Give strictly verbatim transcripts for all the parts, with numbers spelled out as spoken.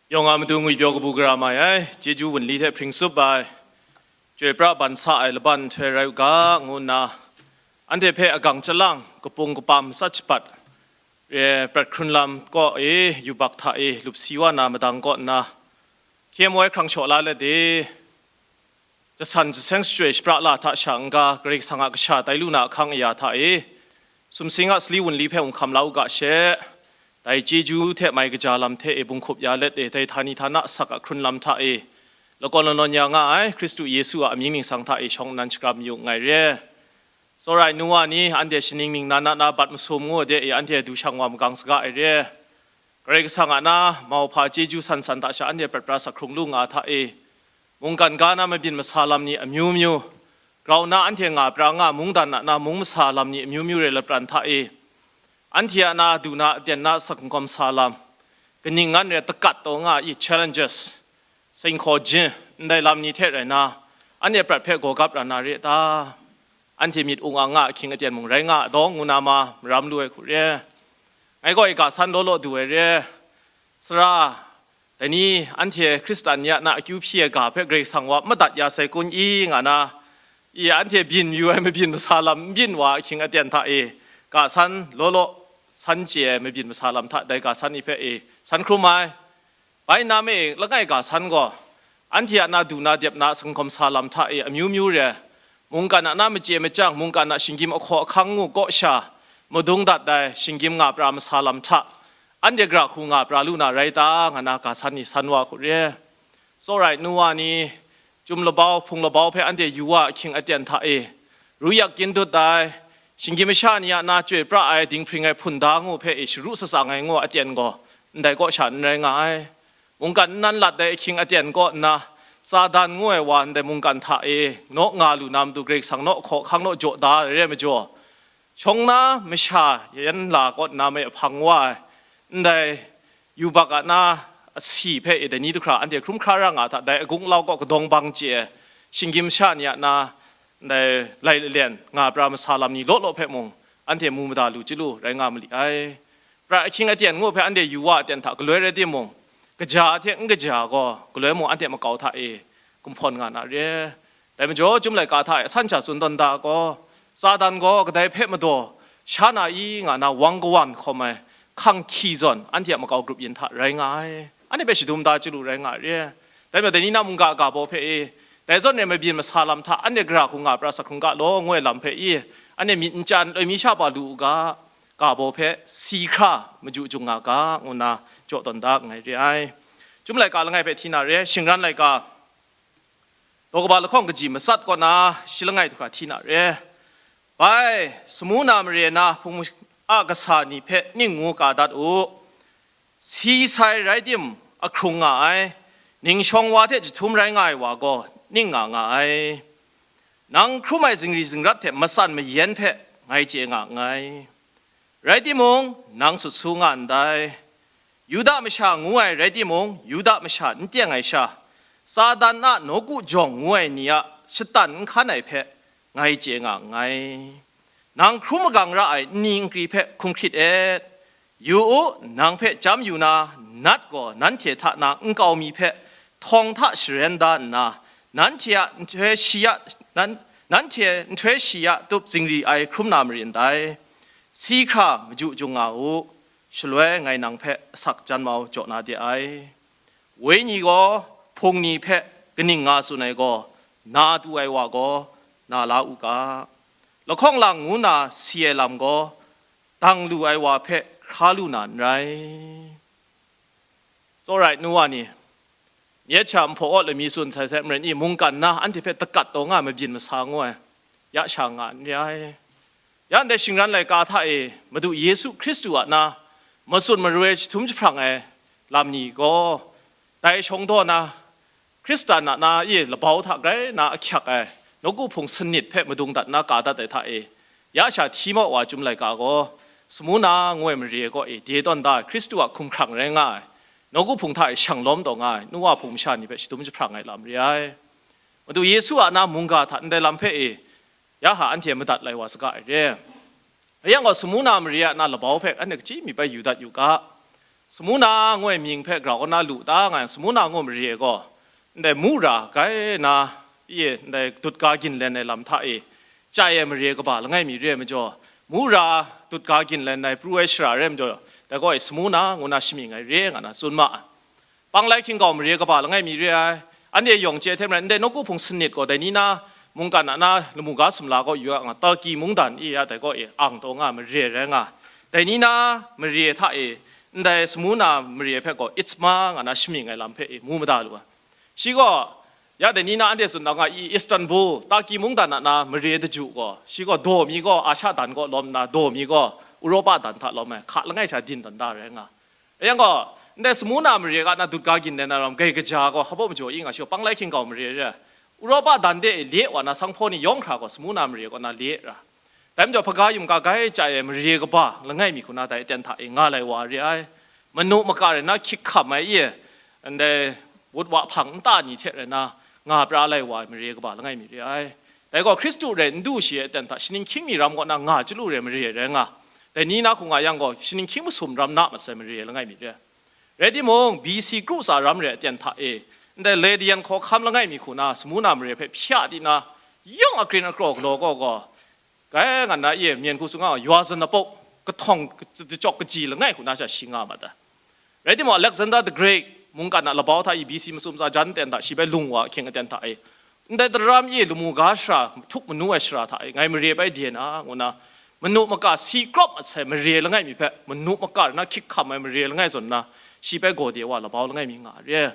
Yawng a matu ngwipyaw kabu gara mai ai, chyeju wunli hte hpring tsup ai, chyoi pra ban sa ai laban nhtoi rai u ga, ngu nna, anhte hpe agang chyalang, kapung kapam, matsat shapat, e, prat hkrun lam kaw e, yubak hta e, lupsi wa na madang kaw nna, hkye moi hkrang shaw la let e. Jasan jaseng shachyoi shapra la hta sha n-ga, Karai Kasang a kasha tai lu na ahkang aya hta e, sumsing a sali wunli hpe hkam la u ga she, dai chyeju hte mai kaja lam hte e bunghkup ya let e, dai htani htana asak a hkrun lam hta e, lakawn lanawn ya nga ai Hkristu Yesu a amying ningsang hta e shawng nnan shakram yu nngai re. Tsawra ai nu wa ni, anhte shaning ningnan na na bat masum ngu de e, anhte du shang wa magang saga ai re. Karai Kasang a na mauhpa chyeju san san hta sha anhte prat pra sak hkrung lu nga hta e, mungkan ga na mabyin masa lam ni amyu myu, grau na anhte nga pra nga mungdan a na mung masa lam ni amyu myu re lapran hta e, anhte a na du na aten na sak n-gawm sa lam, kaning ngan re takat taw nga i challenges, seng hkaw jin, ndai lam ni hte rai na, anhte prat hpe gaw gap ra na re ta? Anhte myit ung ang nga ahkying aten mung rai nga dawng ngu na ma maram lu ai hku re. Ngai gaw i ga san law law du ai re. Sara, dai ni anhte Hkristan ni a na akyu hpyi ai ga hpe Karai Kasang wa madat ya sai kun i nga na, i anhte byin yu ai mabyin masa lam n byin wa ahkying aten hta e, ga san law law san chye ai mabyin masa lam hta dai ga san ni hpe e san hkrum ai. Bai nna me, langai ga san gaw, anhte a na du na dep na sanggawm sa lam hta e amyu myu re, mungkan a na machye machyang, mungkan a shinggyim ahkaw ahkang ngu kaw sha, madung dat ai shinggyim nga pra masa lam hta, anhte gara hku nga pra lu na rai ta, nga na ga san ni san wa hku re. Tsawra ai nu wa ni, Chyum labau, hpung labau hpe anhte yu wa ahkying aten hta e, ruyak kyin dut ai, shinggyim masha ni a na chyoi pra ai dinghpring ai hpun da ngu hpe e sharu shatsang ai ngu aten gaw, ndai kaw sha n rai nga ai. Mungkan nnan lat ai ahkying aten kaw nna, Satan ngu ai wa ndai mungkan hta e naw nga lu na matu Karai Kasang naw hkaw hkang naw jaw da ai re ai majaw, shawng na masha yan la kaw nna mai ahpang wa ai, ndai yubak a na asi hpe e dai ni du hkra anhte hkrum hkra ra nga hta, dai agung alau kaw kadawng bang chye ai, shinggyim sha ni a na ndai lai lalen nga pra masa lam ni law law hpe mung, anhte mu mada lu chyalu rai nga ma li ai. Prat ahkying aten ngu hpe anhte yu wa aten hta galoi rai timung, kaja hte n kaja gaw galoi mung anhte makau hta e gumhpawn nga na re. Dai majaw, Chyum laika hta e asan sha tsun tawn da gaw, Satan gaw kadai hpe madaw sha na i nga na wang kawan hkawm ai hkang hkyi zawn anhte a makau grup yin hta rai nga ai. Anhte hpe shadum da chyalu rai nga ai re. Dai majaw, dai ni na mungga ga baw hpe e, dai zawn e mabyin masa lam hta anhte gara hku nga pra sak hkrum ga law, ngu ai lam hpe i, anhte myit n chya n loi mi sha pa lu u ga, ga baw hpe si hkra maju jung nga ga, ngu nna jaw tawn da nngai re ai. Chyum laika langai hpe hti na re, shingran laika, daw kaba lahkawng kaji matsat kaw na shi langai du hkra hti na re. Bai, samu na mare na hpung a kasa ni hpe ning ngu ka dat u. Si sai rai tim, ahkrung nga ai, ning shawng wa hte jahtum rai nga ai wa gaw ning nga nga ai. Nang hkrum ai zingri zingrat hte matsan mayan hpe ngai chye nga nngai. Rai timung, nang sut su nga ndai. Yuda masha ngu ai rai timung, Yuda masha n teng ai sha, Satan a nawku jawng ngu ai ni a shatan n hkan ai hpe ngai chye nga nngai. Nang hkrum magang ra ai nni nkri hpe hkum hkrit et. Yu u, nang hpe chyam yu na, nat gaw nanhte hta na nkau mi hpe htawng hta sharen da nna, nanhte a nhtoi shi a, nan, nanhte nhtoi shi a tup zingri ai hkrum na marin dai. Si hkra maju jung nga u, shaloi ngai nang hpe asak jan mau jaw na de ai. Wenyi gaw hpung ni hpe kaning nga tsun ai gaw, na tu ai wa gaw na la u ga. Lahkawng lang ngu na si ai lam gaw, dang lu ai wa hpe hkra lu na n rai. Tsawra ai nu wa ni, myit sha nhpaw awt lami tsun sai hte maren i, mungkan na anhte hpe dakat taw nga ai mabyin masa ngu ai, ya sha nga n re ai. Ya ndai shingran laika hta e Madu Yesu Hkristu a na matsun maru ai jahtum jahprang ai lam ni gaw, dai shawng daw na, Hkristan a na e labau hta grai na ahkyak ai nawku hpung sanit hpe madung dat na ka dat ai hta e, ya sha hti maw wa Chyum laika gaw, Smurna ngu ai mare kaw e de tawn da ai Hkristu a hkumhkrang rai nga ai, nawku hpung hta e shang lawm taw nga ai nu wa hpung masha ni hpe shadum jahprang ai lam re ai. Madu Yesu a na mungga hta ndai lam hpe e, ya ha anhte madat lai wa saga ai re. Rai yang gaw, Smurna mare a na labau hpe anhte kaji mi bai yu dat yu ga. Smurna ngu ai mying hpe grau na lu ta nga ai, Smurna ngu ai mare gaw, ndai mura gai na, i, ndai dutga ginlen ai lam hta e, chya ai mare kaba langai mi re ai majaw, mura dutga ginlen ai pru ai shara re ai majaw, dai gaw e Smurna ngu na shamying ai re nga na tsun ma ai. Panglai hkinggau mare kaba langai mi re ai. Anhte yawng chye hte maren, ndai nawku hpung sanit gaw dai ni na mungkan a na lamu ga sumla gaw yu a nga, Turkey mungdan e ya dai gaw e ang taw nga mare rai nga. Dai ni na mare hta e, ndai Smurna mare hpe gaw Izmir nga na shamying ai lam hpe e mu mada lu ai. Shi gaw, ya dai ni na anhte tsun da nga i, Istanbul, Turkey mungdan a na mare daju gaw, shi gaw daw mi gaw Asha dan gaw lawm nna, daw mi gaw Europa dan hta lawm ai, hka langai sha din dan da rai nga. Yang gaw, ndai Smurna mare ga na dutga ginlen na ram gai kaja gaw, hpa majaw i nga shi gaw, panglai hkinggau mare re ai. Europa dan de e le wa na sanghpaw ni yawng hkra gaw, Smurna mare kaw na le ra. Dai majaw, hpaga yum ga gai chya ai mare kaba langai mi hku na dai aten hta e nga lai wa re ai. Manu maka rai na hkyik hkam ai i, ndai wut wa hpang nta ni hte rai na nga pra lai wa ai mare kaba langai mi re ai. Dai gaw Hkristu rai n du shi ai aten hta shaning hkying mi ram kaw na nga chyalu re ai mare rai nga. Dai ni na hku nga yang gaw, shaning hkying masum ram na masai mare langai mi re ai. Rai timung, B C kru tsa ram re ai aten hta e, ndai Lydian hkawhkam langai mi hku na, Smurna mare hpe hpya di na, yawng agrin akraw galaw gaw gaw, gai nga na e, myen hku tsun nga, Yuazan apok, kahtawng, dachyawk kaji langai hku na sha shi nga mat ai. Rai timung, Alexander the Great mungkan a labau hta e, B C masum tsa jan aten hta shi bai lung wa ahkying aten hta e, ndai daram e lamu ga shara, htup manu ai shara hta e, ngai mare bai de na, ngu na, manu maka si krawp mat sai mare langai mi hpe, manu maka rai na hkyik hkam ai mare langai zawn na, shi bai gaw de wa labau langai mi nga re.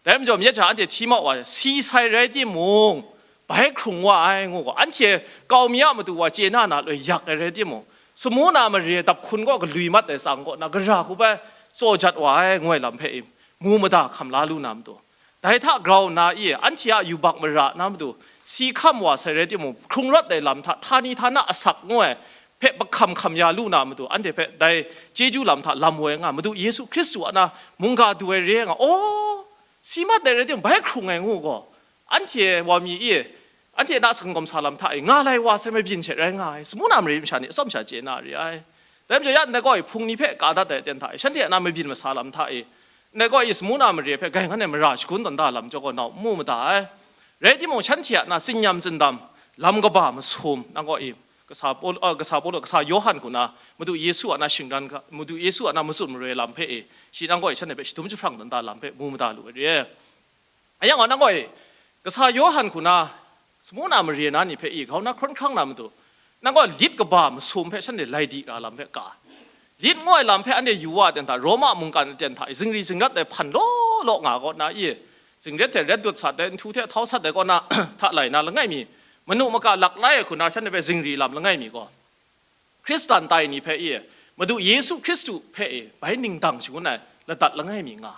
Dai majaw, myit hta anhte hti mau wa, si sai rai timung, bai hkrung wa ai, ngu gaw, anhte kau mi a matu wa chye na na loi yak ai rai timung, Smurna mare dap hkun gaw galwi mat ai tsang kaw na, gara hku bai tsaw jat wa ai, ngu ai lam hpe e, mu mada hkam la lu na matu, dai hta grau nna e, anhte a yubak mara na matu, si hkam wa sai rai timung, hkrung rawt ai lam hta, htani htana asak ngu ai hpe, mahkam hkam ya lu na matu, anhte hpe dai chyeju lam hta lam woi nga, Madu Yesu Hkristu a na mungga du ai re nga, aw, si mat ai rai timung, bai hkrung ai ngu gaw, anhte wa mi e, anhte na sanggawm sa lam hta e, nga lai wa sai mabyin hte rai nga ai, Smurna mare masha ni atsawm sha chye na re ai. Dai majaw, ya ndai gaw e hpung ni hpe ka dat ai aten hta e, shanhte a na mabyin masa lam hta e, ndai gaw e Smurna mare hpe gai ngan ai mara shagun tawn da lam chyawm gaw nau n mu mada ai. Rai timung, shanhte a na tsinyam tsindam, lam kaba masum, nang gaw e, kasa Pawlu, a, kasa Pawlu, kasa Yawhan hku na, Madu Yesu a na shingran ga, Madu Yesu a na matsun maroi lam hpe e, shi nang gaw e shanhte hpe shadum jahprang tawn da lam hpe mu mada lu ai re. Ayan gaw, nang gaw e, kasa Yawhan hku na, Smurna mare na ni hpe i grau na hkawn hkrang na matu, nang gaw lit kaba masum hpe shanhte lai di ra lam hpe ka, lit ngu ai lam hpe anhte yu wa ai ten hta, Roma mungkan aten hta i, zingri zingrat ai hpan law law nga kaw na i, zingret hte ret dut sat ai, nhtu hte htau sat ai kaw na hta lai na langai mi, manu maka lak lai ai hku na shanhte hpe zingri lam langai mi gaw, Hkristan tai ni hpe e, Madu Yesu Hkristu hpe e, bai ningdang shangun ai ladat langai mi nga.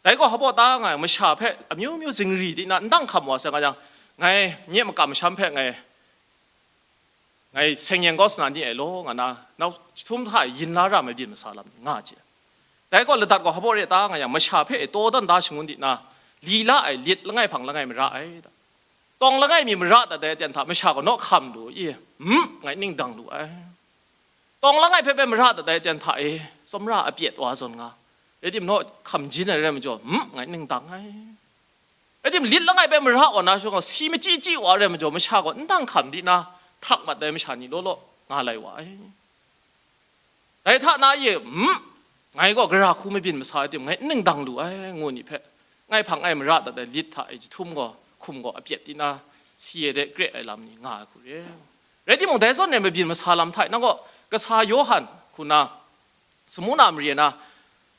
Dai gaw hpaw ta nga ai masha hpe amyu myu zingri di na n dang hkam wa sai nga yang, ngai nye makam masham hpe ngai, ngai seng yen gaw sana ni ai law nga na, nau jahtum hta e yin la ra ai mabyin masa lam ni nga ai hte. Dai gaw ladat gaw hpaw re ta nga yang, masha hpe e taw dan da shangun di na, li la ai lit langai hpang langai mara ai. Tawng langai mi mara dat ai aten hta masha gaw naw hkam lu i, mm, ngai ningdang lu ai. Tawng langai hpe bai mara dat ai aten hta e, tsawmra apyet wa zawn nga, rai timung, naw hkam jin ai rai majaw, mm, ngai ningdang ai. Rai timung, lit langai bai mara wa na shawng gaw, si machyi chyi wa rai majaw, masha gaw n dang hkam di na, htak mat ai masha ni law law nga lai wa ai. Dai hta na e, mm, ngai gaw gara hku mabyin masa ai timung, ngai n ningdang lu ai, ngu ni hpe, ngai hpang ai mara dat ai lit hta e jahtum gaw, hkum gaw apyet di na, si e de kre ai lam ni nga ai hku re. Rai timung, dai zawn e mabyin masa lam hta e, nang gaw kasa Yawhan hku na, Smurna mare na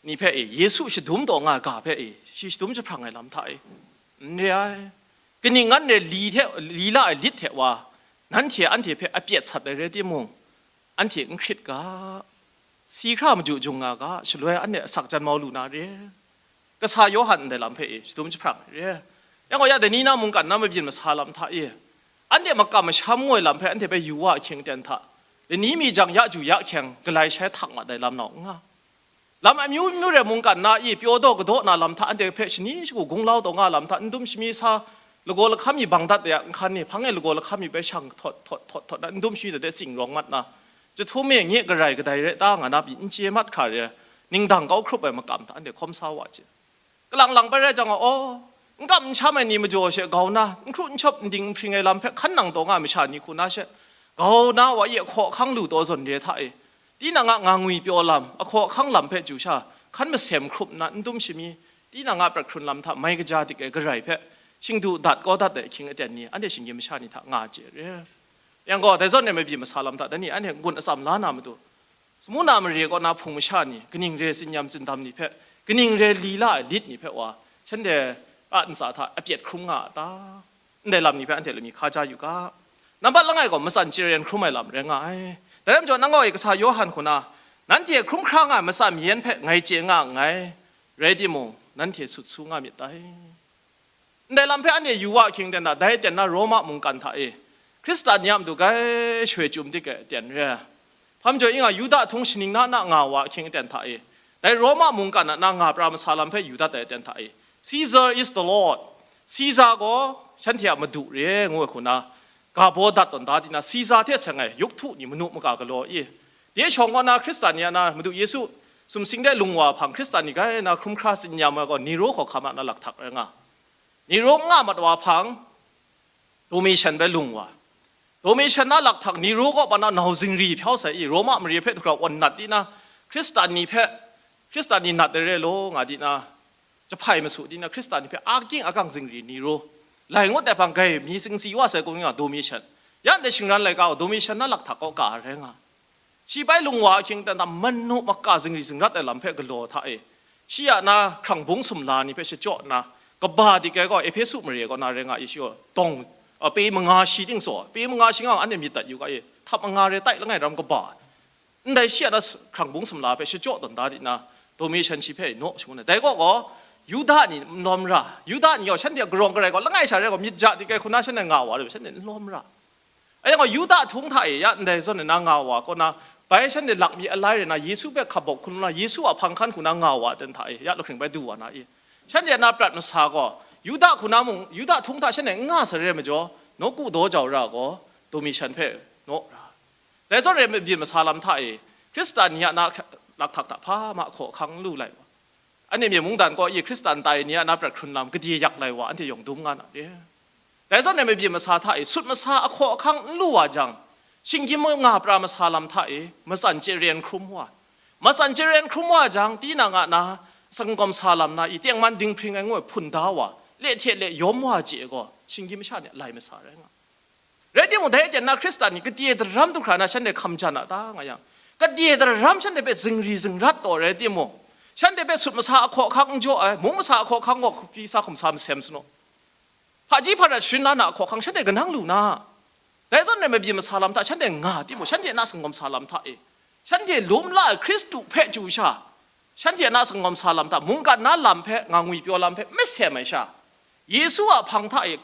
ni hpe e, Yesu shadum taw nga ai ga hpe e, shi shadum jahprang ai lam hta e, n re ai. Kaning ngan re li hte, li la ai lit hte wa, nanhte anhte hpe apyet sat ai rai timung, anhte n hkrit ga, si hkra maju jung nga ga, shaloi anhte asak jan mau lu na re. Kasa Yawhan ndai lam hpe e shadum jahprang ai re. Yang gaw ya, dai ni na mungkan na mabyin masa lam hta e, anhte makam masham ngu ai lam hpe anhte hpe yu wa ahkying aten hta, lani mi jang ya ju ya hkyeng galai shai htak mat ai lam nau n nga. Lam amyu myu re mungkan na i pyaw daw kadaw na lam hta, anhte hpe shani shagu gunglau taw nga lam hta, n dum shami sa, lagaw lahkam mi bang dat de a nhkan ni, hpang e lagaw lahkam mi bai shang htawt, htawt, htawt, htawt na, n dum shami dat de tsing rawng mat na, jahtum e nye garai kadai rai ta nga na pyi n chye mat hkra re ai. ningdang kau hkrup ai makam hta anhte hkawm sa wa chye. Kalang lang bai rai jang, aw, n kam n sham ai ni majaw she gau na, n hkru n shawp n ding n hpring ai lam hpe hkan nang taw nga ai masha ni hku na she, gau na wa i ahkaw ahkang lu taw zawn re hta e, tinang a nga ngwi pyaw lam, ahkaw ahkang lam hpe chyu sha, hkan masem hkrup nna n dum shami, tinang a prat hkrun lam hta mai kaja dik ai garai hpe, shingdu dat kau dat ai ahkying aten ni, anhte shinggyim masha ni hta nga chye re. Yang gaw, dai zawn e mabyi masa lam hta, dai ni anhte n-gun atsam la na matu, samu na mare kaw na hpung masha ni, kaning re tsinyam tsindam ni hpe, kaning re lila ai lit ni hpe wa, shanhte a ntsa hta apyet hkrum nga a ta? Ndai lam ni hpe anhte lami hkaja yu ga. Nambat langai gaw matsan chye ren hkrum ai lam rai nga ai. Dai rai majaw, nang gaw i kasa Yawhan hku na, nanhte hkrum hkra nga ai matsan mayan hpe ngai chye nga nngai, rai timung, nanhte sut su nga myit dai. Ndai lam hpe anhte yu wa ahkying ten hta, dai aten na Roma mungkan hta e, Hkristan ni a matu grai shoi chyum dik ai aten re ai. Hpa majaw, i nga Yuda htung shaning na na nga wa ahkying aten hta e, dai Roma mungkan a na nga pra masa lam hpe yu dat ai aten hta e, Caesar is the Lord, Caesar gaw shanhte a madu re, ngu ai hku na, ga baw dat tawn da di na, Caesar hte seng ai yuk htu ni manu maga galaw i, de shawng kaw na Hkristan ni a na Madu Yesu sumsing de lung wa hpang, Hkristan ni grai na hkrum hkra tsinyam ai gaw, Nero hkawhkam a na lakhtak rai nga. Nero n nga mat wa hpang, Domitian bai lung wa. Domitian na lakhtak Nero kaw pa na nau zingri hpyau sai i, Roma mare hpe hkra wan nat di na, Hkristan ni hpe, Hkristan ni nat ai re law nga di na, jahpai masu di na, Hkristan ni hpe aking akang zingri Nero, lai ngut ai hpang gai mi tsingsi wa sai kung nga Domitian. Ya ndai shingran laika gaw Domitian na lakhtak kaw ka ai rai nga. Shi bai lung wa ahkying ten hta, manu maka zingri zingrat ai lam hpe galaw hta e, shi a na hkrang bung sumla ni hpe shachyaw nna, kaba dik ai gaw Ehpesu mare kaw na rai nga i, shi gaw dawng, a, pe manga shi ting saw, pe manga shi nga anhte myit dat yu ga e, htap manga re tai langai ram kaba. Ndai shi a na s-, hkrang bung sumla hpe shachyaw tawn da di na, Domitian shi hpe naw shangun ai. Dai gaw gaw, Yuda ni n lawm ra, Yuda ni gaw shanhte a karawng karai gaw langai sha rai gaw, myit ja dik ai hku na shanhte nga wa rai, shanhte n lawm ra. Anhte gaw Yuda htung hta e ya ndai zawn e na nga wa kaw na, bai shanhte lakmi alai rai na, Yesu hpe hkap bawk hkun na, Yesu a hpang hkan hku na nga wa ten hta e ya lahkring bai du wa na i, shanhte a na prat masa gaw, Yuda hku na mung, Yuda htung hta shanhte n nga sai re majaw, nawku daw jau ra gaw, Domitian hpe naw ra. Dai zawn e mabyin masa lam hta e, Hkristan ni a na lakhtak hta hpa ma hkaw ahkang n lu lai wa. Anhte mye mungdan kaw i Hkristan tai ni a na prat hkrun lam gade yak lai wa, anhte yawng dum nga na re. Dai zawn e mabyin masa hta e sut masa ahkaw ahkang n lu wa jang, shinggyim nga pra masa lam hta e matsan chye ren hkrum wa. Matsan chye ren hkrum wa jang, tinang a na sanggawm sa lam na i tengman dinghpring ai ngu ai hpun da wa, le hte le yawm wa chye gaw, shinggyim masha ni a lai masa rai nga. Rai timung, dai aten na Hkristan ni gade daram du hkra na shanhte hkam jan a ta nga yang, gade daram shanhte hpe zingri zingrat taw rai timung, shanhte hpe sut masa ahkaw ahkang n jaw ai, mung masa ahkaw ahkang gaw hkupyi sa hkum sa masem sanu. Hpaji hparat sharin la na ahkaw ahkang shanhte kanang lu na. Dai zawn rai mabyin masa lam hta shanhte nga timung, shanhte na sanggawm sa lam hta e, shanhte lum la ai Hkristu hpe chyu sha, shanhte na sanggawm sa lam hta mungkan na lam hpe, nga ngwi pyaw lam hpe masem ai sha, Yesu a hpang hta e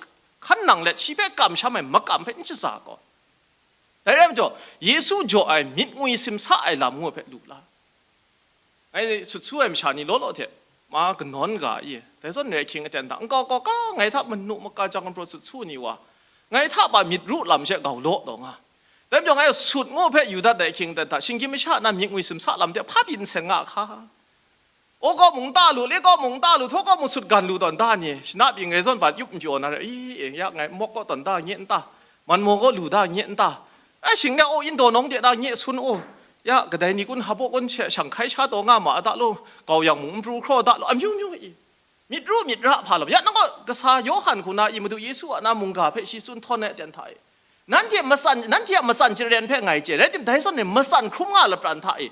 hkan nang let shi hpe kamsham ai makam hpe n shaza gaw, dai rai majaw, Yesu jaw ai myit ngwi simsa ai lam ngu hpe lu la. Ngai sut su ai masha ni law law hte ma kanawn ga i, dai zawn re ahkying aten hta, nkau kau ka ngai hta manu maka jang prawt sut su ni wa, ngai hta pa myit ru lam she gau law taw nga. Dai majaw ngai sut ngu hpe yu dat ai ahkying aten hta, shinggyim masha na myit ngwi simsa lam hte hpa byin seng nga hka. O kaw mung ta lu, le kaw mung ta lu, htaw kaw mung sut gan lu tawn da ni, shana pyi ngai zawn bat yup n pyaw na re, i, e, ya ngai mawk kaw tawn da nye n ta, man maw kaw lu da nye n ta, ai shing de o indaw nawng de da nye sun u, ya kadai ni kun hpa baw kun she shang hkai sha taw nga ma a da lu, kau yang mung n pru hkraw da lu, amyu myu i, myit ru myit ra hpa lam, ya nang kaw kasa Yawhan hku na i Madu Yesu a na mungga hpe shi tsun htawn ai aten hta e, nanhte matsan, nanhte a matsan chye ren hpe ngai chye, rai tim, dai zawn e matsan hkrum nga lapran hta e,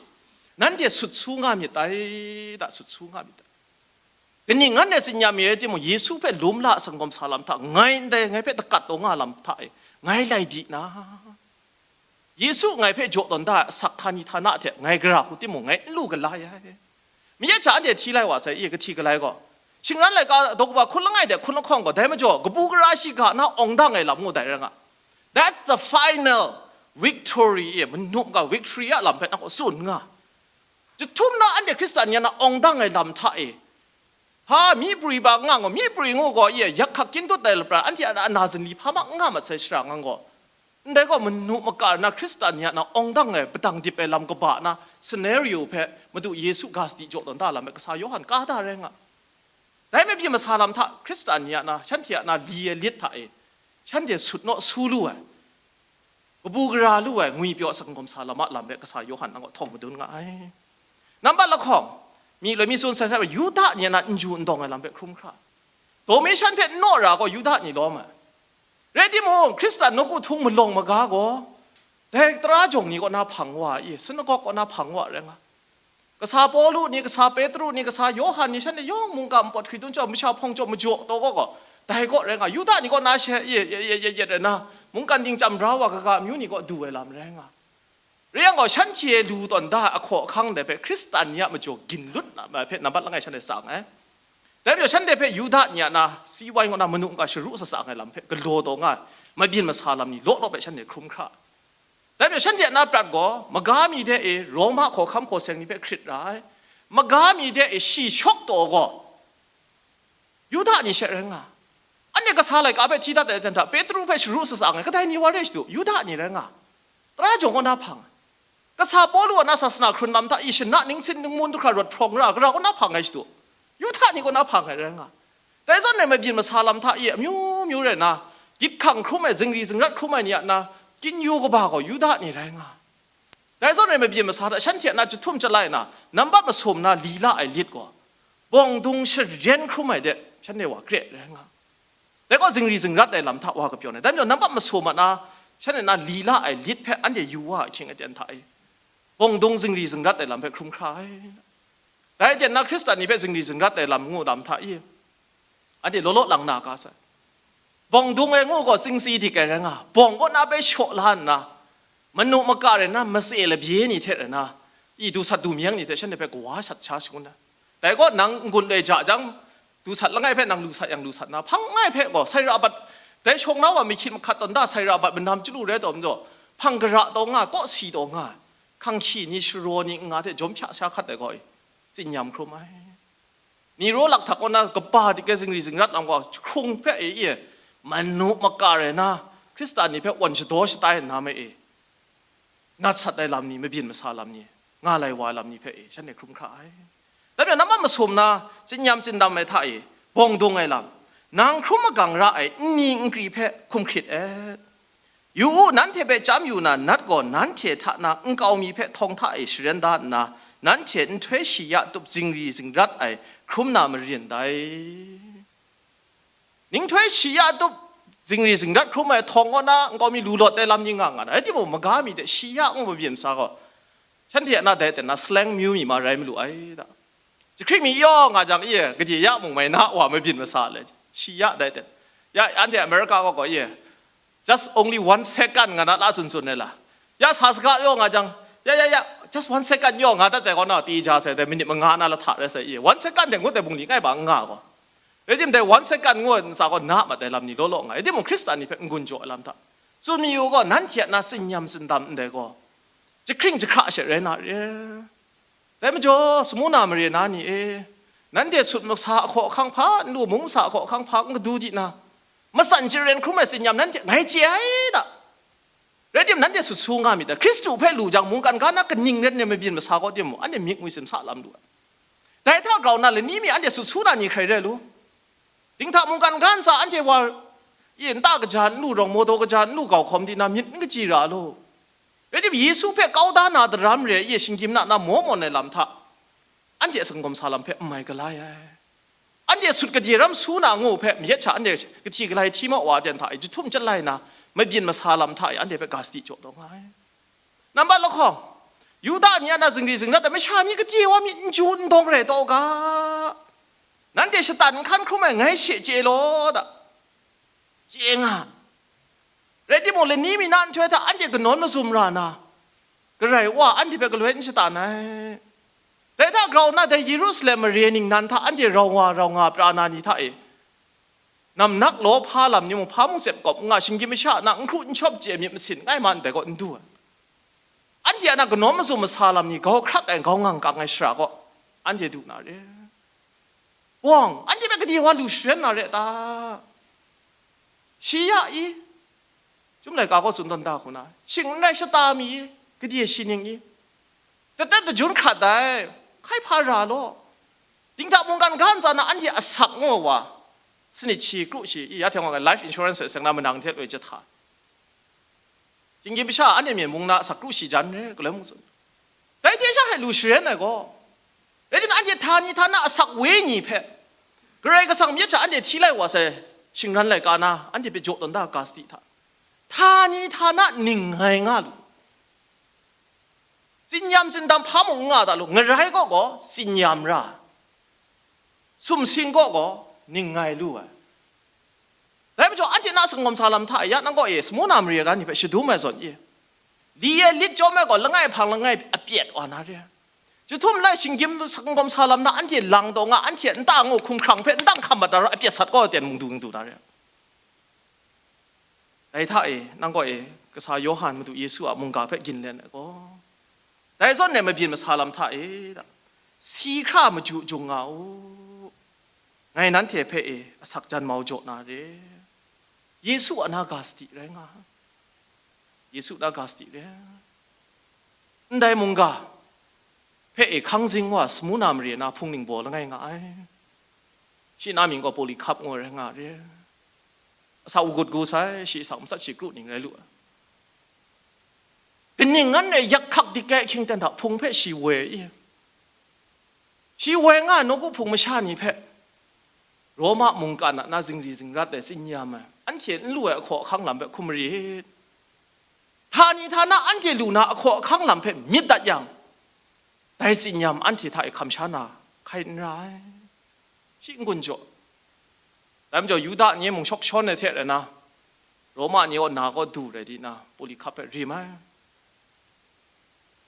nanhte sut su nga myit dai, da sut su nga myit dai. Kaning ngan e tsin ya mi rai timung, Yesu hpe lum la a sanggawm sa lam hta, ngai ndai ngai hpe dakat taw nga lam hta e, ngai lai di na, Yesu ngai hpe jaw tawn da ai asak htani htana hte ngai gara hku timung, ngai n lu gala ya ai. Mye hta anhte hti lai wa sai, i, kahti galai gaw, shingran laika daw kaba hkun langai de hkun lahkawng gaw, dai majaw kabu gara shiga na awng dang ai lam ngu dai rai nga. That's the final victory, i, manum ga victory a lam hpe nang gaw tsun nga. Jahtum na anhte Hkristan yan na awng dang ai lam hta e, hpa, myi prwi ba nga gaw, myi prwi ngu gaw, i, yak hkak kyin dut ai lapran, anhte a na zinli hpa ma n nga mat sai shara ngang gaw, Ndai gaw manu maka na Hkristan ni a na awng dang ai padang dip ai lam kaba na scenario hpe Madu Yesu ga sadi jaw tawn da lam hpe kasa Yawhan ka da rai nga. Dai mabyin masa lam hta Hkristan ni a na, shanhte a na li ai lit hta e, shanhte sut naw su lu ai, kabu gara lu ai ngwipyaw asak n-gawm sa lam a lam hpe kasa Yawhan nang kaw htawng madun nga ai. Nambat lahkawng, mi loi mi tsun sai sai, Yuda ni a na n ju n dawng ai lam hpe hkrum hkra, Domitian hpe n naw ra gaw Yuda ni lawm ai. Rai timung, Hkristan nawku htung malawng maga gaw, dai tara jawng ni kaw na hpang wa i, sinagog kaw na hpang wa rai nga. Kasa Pawlu ni, kasa Petru ni, kasa Yawhan ni, shanhte yawng mungga npawt hkritun chyawm, masha hpawng chyawm majaw taw gaw gaw, dai kaw rai nga. Yuda ni kaw na she, ye, ye, ye, ye, ye, rai na, mungkan dingchyam bra wa kaga amyu ni kaw du ai lam rai nga. Rai yang gaw, shanhte lu tawn da ai ahkaw ahkang dai hpe Hkristan ni a majaw ginlut na, hpe nambat langai shanhte tsang ai. Dai majaw, shanhte hpe Yuda ni a na, si wai ngu na manu n-ga sharu sasa ai lam hpe galaw taw nga ai, mabyin masa lam ni law law hpe shanhte hkrum hkra ai. Dai majaw, shanhte a na prat gaw, maga mi de e Roma hkawhkam hkaw seng ni hpe hkrit ra ai. Maga mi de e shi shawk taw gaw, Yuda ni she rai nga. Anhte kasa laika hpe hti dat ai jan hta, Petru hpe sharu sasa ai, kadai ni wa re shadu, Yuda ni rai nga. Tara jawng kaw na hpang ai. Kasa Pawlu a na sasana hkrun lam hta i shana ningsin ningmun du hkra rawt hprawng ra, gara kaw na hpang ai shadu, Yuda ni kaw na hpang ai rai nga. Dai zawn rai mabyin masa lam hta i amyu myu rai na, gyit hkang hkrum ai, zingri zingrat hkrum ai ni a na, kyin yu kaba gaw Yuda ni rai nga. Dai zawn rai mabyin masa hta shanhte a na jahtum jalai na, nambat masum na lila ai lit gaw, bawng dung sharen hkrum ai de, shanhte wa kre rai nga. Dai gaw zingri zingrat ai lam hta wa kapyawn ai. Dai majaw, nambat masum a na, shanhte na lila ai lit hpe anhte yu wa ahkying aten hta e, bawng dung zingri zingrat ai lam hpe hkrum hkra ai. Dai aten na Hkristan ni hpe zingri zingrat ai lam ngu lam hta i, anhte law law lang na ga sai. Bawng dung ai ngu gaw tsingsi dik ai rai nga, bawng kaw na hpe shaw la nna, manu maka rai na, matse labye ni hte rai na, i du sat du myeng ni hte shanhte hpe kawa shat sha shangun ai. Dai gaw nang n-gun loi ja jang, du sat langai hpe nang lu sat yang lu sat na, hpang langai hpe gaw, sai ra bat, dai shawng na wa mi hkyit mahkat tawn da sai ra bat manam chyalu rai taw majaw, hpang gara taw nga, kawsi taw nga, hkanghki ni, sharaw ni, n-nga hte jawm hpya sha hkat ai gaw, i, tsinyam hkrum ai. Nero lakhtak kaw na kaba dik ai zingri zingrat lam gaw, jahkrung hpe e, e, manu maka rai na, Hkristan ni hpe wan shadaw shatai nna me e, nat sat ai lam ni, mabyin masa lam ni, nga lai wa ai lam ni hpe e, shanhte hkrum hkra ai. Dai majaw, nambat masum na, tsinyam tsindam ai hta e, bawng dung ai lam, nang hkrum magang ra ai nni nkri hpe hkum hkrit et. Yu u, nanhte hpe chyam yu na, nat gaw nanhte hta na nkau mi hpe htawng hta e sharen da nna, nanhte nhtoi shi ya tup zingri zingrat ai hkrum na marin dai. Nhtoi shi ya tup zingri zingrat hkrum ai htawng kaw na nkau mi lu lawt ai lam ni nga nga na, rai timung, maga mi hte shi ya ngu mabyin masa gaw, shanhte a na dai ten na slang myu mi ma rai malu ai da. Jahkring mi yaw nga jang, i, gade ya mung mai na wa mabyin masa le, shi ya dai ten. Ya, anhte America kaw gaw, i, just only one second nga na la tsun tsun ai la. Ya sa saga yaw nga jang, ya, ya, ya, just one second yaw nga dat ai gaw na, ti ja sai dai, minit manga na la hta rai sai, i, one second de ngut ai bungli ngai ba n nga gaw. Rai tim dai one second ngu ai ntsa gaw na mat ai lam ni law law nga, rai timung Hkristan ni hpe n-gun jaw ai lam hta. Tsun mi yu gaw, nanhte a na tsinyam tsindam ndai gaw, jahkring jahkra she rai na re. Dai majaw, Smurna mare na ni e, nanhte sut masa ahkaw ahkang hpa n lu, mung masa ahkaw ahkang hpa n kadu di na, matsan chye ren hkrum ai tsinyam nanhte ngai chye ai da. Rai tim, nanhte sut su nga myit dai. Hkristu hpe lu jang, mungkan ga na kaning ren ai mabyin masa kaw timung, anhte myit ngwi tsun sa lam lu ai. Dai hta grau nna, lani mi anhte sut su na ni hkrai rai lu? Dinghta mungkan ga ntsa anhte wa, i, nta kaja n lu, rawng mawdaw kaja n lu, gau hkawm di na myit n kaji ra lu? Rai tim, Yesu hpe kau da na daram re ai, i, shinggyim na na maw mawn ai lam hta, anhte a sanggawm sa lam hpe n mai galai ai. Anhte sut gade ram su na ngu hpe, mayat sha anhte kahti galai hti ma wa ten hta e, jahtum jalai na, mabyin masa lam hta e, anhte hpe ga sadi jaw taw nga ai. Nambat lahkawng, Yuda ni a na zingri zingrat ai masha ni gade wa myit n ju n dawng rai taw ga, nanhte shatan n hkan hkrum ai ngai she chye law da. Chye nga. Rai timung, lani mi na nhtoi hta anhte kanawn mazum ra na, Karai Wa anhte hpe galoi n shatan ai. Dai hta grau nna, dai Yerusalem mare ningnan hta anhte rau nga, rau nga pra na ni hta e, namnak law hpa lam ni mung, hpa mung tsep kawp n nga, shinggyim masha na n hkru n shawp chye myit masin ngai ma ndai gaw n du ai. Anhte a na kanawn mazum masa lam ni, gau hkrak ai, gau ngang kang ai shara gaw, anhte du na re. Bawng, anhte hpe gade wa lu sharen na re ta? Shi ya i? Chyum laika gaw tsun tawn da hku na, shing n rai shata mi i, gade shi ning i, tatet tajun hkrat ai, hkai hpa ra law. Dinghta mungkan ga ntsa na anhte asak ngu wa, sanit shi, kru shi, i, ya hte nga life insurance seng na manang hte loi jahta. Shinggyim masha anhte myen mung na asak kru shi jan re, galoi mung tsun. Dai hte sha hte lu sharen ai gaw, rai timung, anhte htani htana asak wenyi hpe Karai Kasang myit sha anhte hti lai wa sai shingran laika na, anhte hpe jaw tawn da ga sadi hta. Htani htana ning ngai nga lu. Tsinyam tsindam hpa mung n nga da lu, ngarai kaw gaw tsinyam ra, sumsing kaw gaw ning ngai lu ai. Dai majaw, anhte na sanggawm sa lam hta e, ya nang kaw e, Smurna mare ga ni hpe shadum ai zawn e, li e lit chyawm ai gaw, langai hpang langai apyet wa na re. Jahtum lai shinggyim sanggawm sa lam na anhte lang taw nga, anhte nta ngu hkumhkrang hpe ndang hkam mat da ra, apyet sat kaw ten mung du mung du na re. Dai hta e, nang kaw e, kasa Yawhan Madu Yesu a mungga hpe ginlen ai gaw, dai zawn e mabyin masa lam hta e, si hkra maju jung nga u. Ngai nanhte hpe e asak jan mau jaw na re. Yesu a na ga sadi rai nga. Yesu na ga sadi re. Ndai mungga hpe e hkang zing wa, Smurna mare na hpung ningbaw langai nga ai. Shi na mying gaw Polycarp ngu ai rai nga re. Asak u gut gu sai, shi asak matsat shi kru ning rai lu ai. Kaning ngan e yak hkak dik ai ahkying ten hta hpung hpe shi woi i, shi woi nga ai nawku hpung masha ni hpe Roma mungkan a na zingri zingrat ai tsinyam ai, anhte n lu ai ahkaw ahkang lam hpe hkum marit. Htani htana anhte lu na ahkaw ahkang lam hpe myit dat yang, dai tsinyam anhte hta e hkam sha na hkai n ra ai. Shi n-gun jaw. Dai majaw Yuda ni mung shawk shawn ai hte rai na, Roma ni gaw na kaw du rai di na, Polycarp hpe rim ai.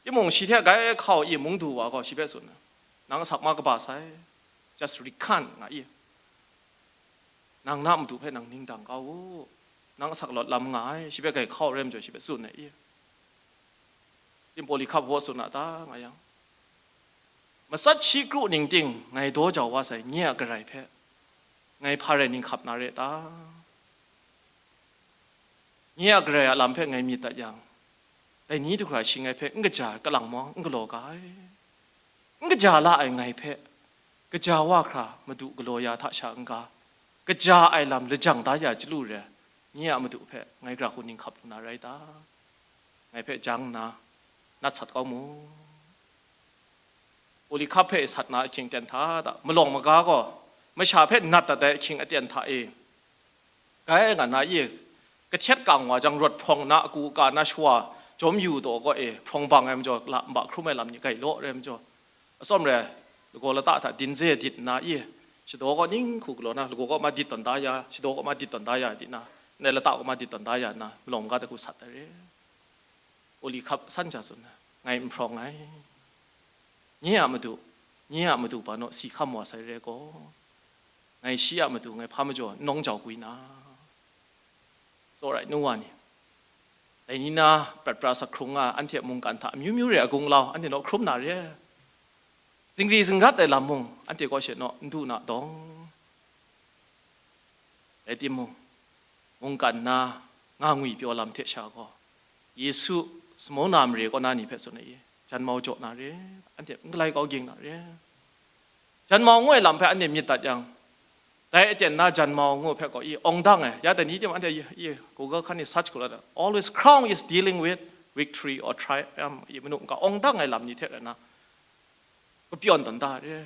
Timung shi hte gai hkau i mung du wa gaw shi hpe tsun ai, "Nang asak ma kaba sai, just recant nga i, nang na madu hpe nang ning dang kau u, nang asak lawt lam nga ai," shi hpe gai hkau rai majaw shi hpe tsun ai i. Tim Polycarp hpaw tsun a ta nga yang, matsat shi kru ning ting ngai daw jau wa sai, nye a Karai hpe ngai hpa rai ning hkap na re ta? Nye a Karai a lam hpe ngai myit dat yang, dai ni du hkra shi ngai hpe n kaja ai kalang maw n galaw ga ai? N kaja la ai ngai hpe, kaja wa hkra Madu galaw ya hta sha n-ga, kaja ai lam lajang da ya chyalu re ai, nye a Madu hpe ngai gara hku ning hkap lu na rai ta? Ngai hpe jang nna, nat sat kau mu. Polycarp hpe sat na ahkying aten hta da, malawng maga gaw masha hpe nat dat ai ahkying aten hta e, gai nga na i, kahtet kang wa jang, rawt hprawng na, aku ka na shawa, jawm yu daw gaw e, hprawng bang ai majaw, la nba hkrum ai lam ni gai law rai majaw, atsawm re ai, lagaw lata hta dinze dit nna i, shadaw kaw ning hku galaw na, lagaw kaw ma dit tawn da ya, shadaw kaw ma dit tawn da ya, di na, ndai lata kaw ma dit tawn da ya nna, malawng maga hta hku sat ai re. Polycarp san ja tsun ai, ngai n hprawng ai. Nye a Madu, nye a Madu pa naw si hkam wa sai re gaw, ngai shi a matu ngai hpa majaw n nawng jau gwi na? It's alright, nu wa ni. Dai ni na prat pra sak hkrung nga, anhte mungkan hta amyu myu re a gunglau, anhte naw hkrum na re. Zingri zingrat ai lam mung, anhte kaw she naw n du na dawng. Rai timung, mungkan na nga ngwi pyaw lam hte sha gaw, Yesu Smurna mare kaw na ni hpe tsun ai, jan mau jaw na re, anhte n galai kau ging na re. Jan mau ngu ai lam hpe anhte myit dat yang, dai aten na jan mau ngu hpe gaw, i, awng dang ai, ya dai ni tim anhte i, i, Google hkan ni search hku la da, always crown is dealing with victory or triumph, i, manu n ga awng dang ai lam ni hte rai na, kapyawn tawn da re.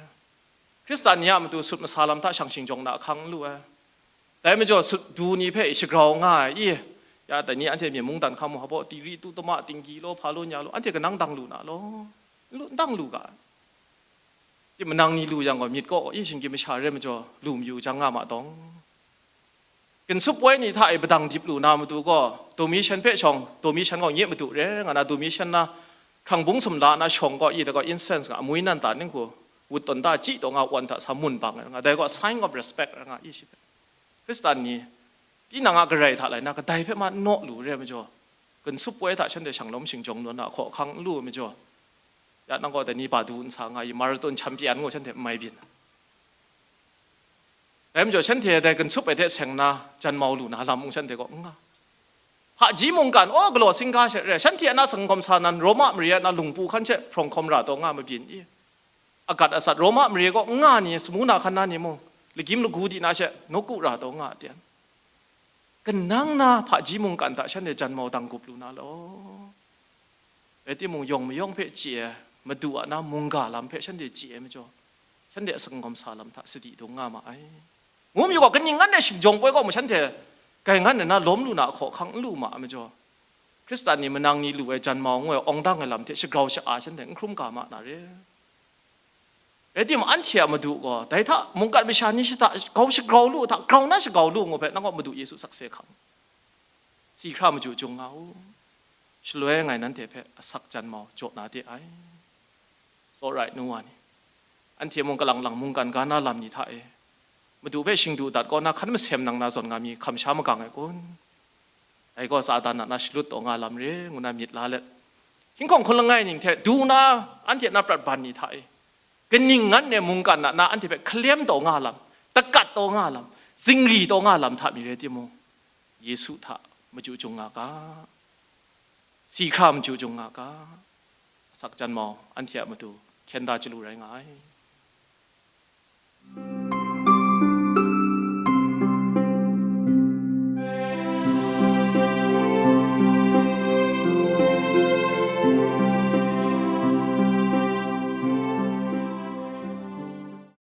Hkristan ni a matu sut masa lam hta shang shingjawng na hkang n lu ai. Dai majaw sut du ni hpe shagrau nga ai, i, ya dai ni anhte myen mungdan hkang mu, hpa baw, tiri tu tama, tinggi law, hpa law, nya law, anhte kanang dang lu na law? N lu, n dang lu ga ai. Ti manang ni lu yang gaw, myit kaw, i, shinggyim masha re majaw, lu mayu jang nga ma dawng. Ginsup woi ni hta e padang dip lu na matu gaw, Domitian hpe shawng, Domitian gaw nye madu re nga na, Domitian na hkrang bung sumla na shawng gaw, i, dai gaw incense nga, amwi nan ta ning hku, wut tawn da, chyi taw nga, wan hta sa mun bang ai nga, dai gaw sign of respect nga, i, shi hpe. Hkristan ni, tinang a Karai hta lai na, kadai hpe ma n naw lu re majaw, ginsup woi hta shanhte shanglawm shingjawng nawn na, hkaw hkang n lu ai majaw, ya nang gaw dai ni ba du n sa nga i, marathon champion ngu shanhte n mai byin. Dai majaw shanhte dai ginsup ai hte seng na jan mau lu na lam mung shanhte kaw n nga. Hpaji mungkan, aw, galaw singga she re, shanhte a na sanggawm sa nan, Roma mare a na lungpu hkan she hprawng hkawm ra taw nga mabyin i? Agat atsat Roma mare kaw n nga ni, Smurna hkan na ni mung, lagyim lagu di na she nawku ra taw nga a tian, kanang na hpaji mungkan hta shanhte janmau dang gup lu na law. Rai timung, yawng mayawng hpe chye ai, Madu a na mungga lam hpe shanhte chye ai majaw, shanhte a sanggawm sa lam hta sadi dung nga ma ai. Ngu mayu gaw, kaning ngan e shingjawng poi kaw mu shanhte, grai ngan nna lawm lu na ahkaw hkang n lu ma ai majaw, Hkristan ni manang ni lu ai janmau ngu ai awng dang ai lam hte shagrau sha-a shanhte n hkrum ga ma na re. Rai timung, anhte a Madu gaw dai hta mungkan masha ni shata grau shagrau lu hta, grau na shagrau lu ngu hpe, nang gaw Madu Yesu sakse hkang, si hkra maju jung nga u. Shaloi ngai nanhte hpe asak janmau jaw na de ai. Tsawra ai nu wa ni, anhte mung kalang lang mungkan ga na lam ni hta e, Madu hpe shingdu dat kaw na hkan masem nang na zawn nga mi hkam sha magang ai kun? Dai gaw Satan a na shalut taw nga lam re, ngu na myit la let, hkinghkawng hkun langai ning hte du na, anhte na prat ban ni hta e, kaning ngan e mungkan a na anhte hpe hkalem taw nga lam, takat taw nga lam, zingri taw nga lam hta mi rai timung, Yesu hta maju jung nga ga, si hkra maju jung nga ga, asak janmau anhte a matu hkyen da chyalu rai nga ai.